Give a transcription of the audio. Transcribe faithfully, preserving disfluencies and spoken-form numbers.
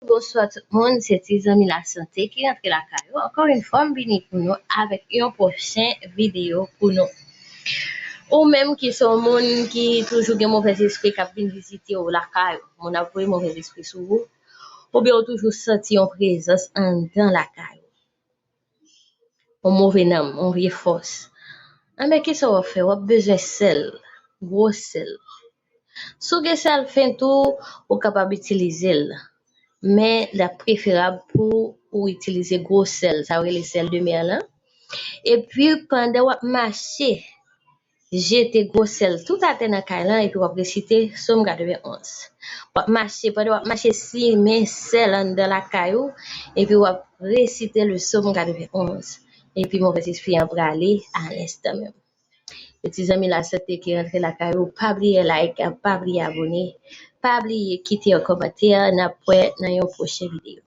Bonswa tout moun, se ti zanmi lasante ki rantre lakay ou. Ankò yon fwa, m vini pou nou avèk yon pwochen videyo pou nou. Ou menm ki se yon moun ki toujou gen movèzespri k ap vin vizite w lakay ou, moun ap voye movèzespri sou ou, oubyen ou toujou santi yon prezans anndan lakay ou, yon move nanm, yon vye fòs. Anben, kisa w ap fè? W ap bezwen sèl, gwo sèl. Si w gen sèl fen tou, ou kapab itilize l. Men, l ap preferab pou ou itilize gwo sèl, sa yo rele sèl de mè lan. Epi, pandan w ap mache, jete gwo sèl tout atè nan kay lan, epi w ap resite Sòm katrevenn onz. W ap mache, pandan w ap mache, simen sèl anndan lakay ou, epi w ap resite le Sòm katrevenn onz. Epi movèzespri an prale a lenstan menm. Ti zanmi lasante ki rantre lakay ou, pa bliye like, pa bliye abone, pa bliye kite yon kòmantè, n ap wè nan yon pwochen videyo.